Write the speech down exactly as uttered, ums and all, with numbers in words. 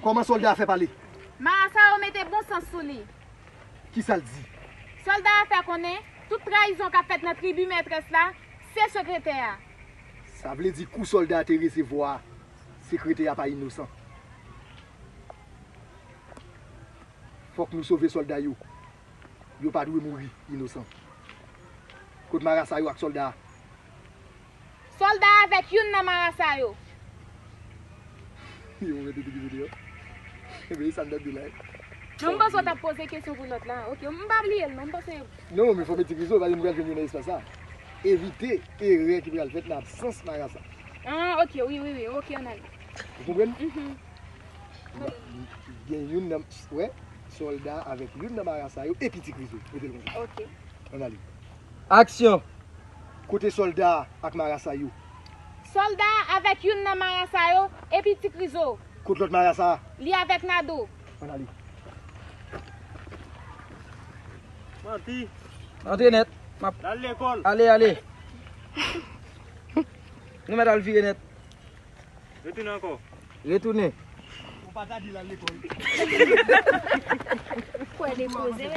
Kòman sòlda a fè pale? Marasa yo mete bon sans sou li. Kisa l di? Sòlda a fè konnen tout trayizon k ap fèt nan tribi mètrès la, se sekretè a. Sa vle di kou sòlda a te resevwa a, sekretè a pa inosan. Fòk nou sove sòlda yo. Yo pa dwe mouri inosan. Kot marasa yo ak sòlda a? Sòlda a avèk youn nan marasa yo. Yo mete ti grizo deyò. Ebyen, e sa m t ap di la. Non, m panse w t ap poze kesyon pou lòt la. Ok, m pa bliye l, non, m panse. Non, men fò mete ti grizo, paske m pral jwenn yo nan espas la. Evite erè ki pral fèt nan absans marasa. Ah, ok, wi, wi, wi, ok, ann ale. Ou konprann? Mhm. Gen youn nan, wè, sòlda avèk youn nan marasa yo, epi ti grizo. Mete l konsa. Ok. Ann ale. Aksyon! Kote sòlda a ak marasa yo? Sòlda a avèk youn nan marasa yo, epi ti grizo. Kot lòt marasa a? Li avèk Nado. Ann ale. Manti. Antre nèt. M ap L al lekòl. Ale, ale. Nou mèt al vire nèt. Retounen ankò. Retounen. Ou pa ta di l al lekòl. Kwè depoze.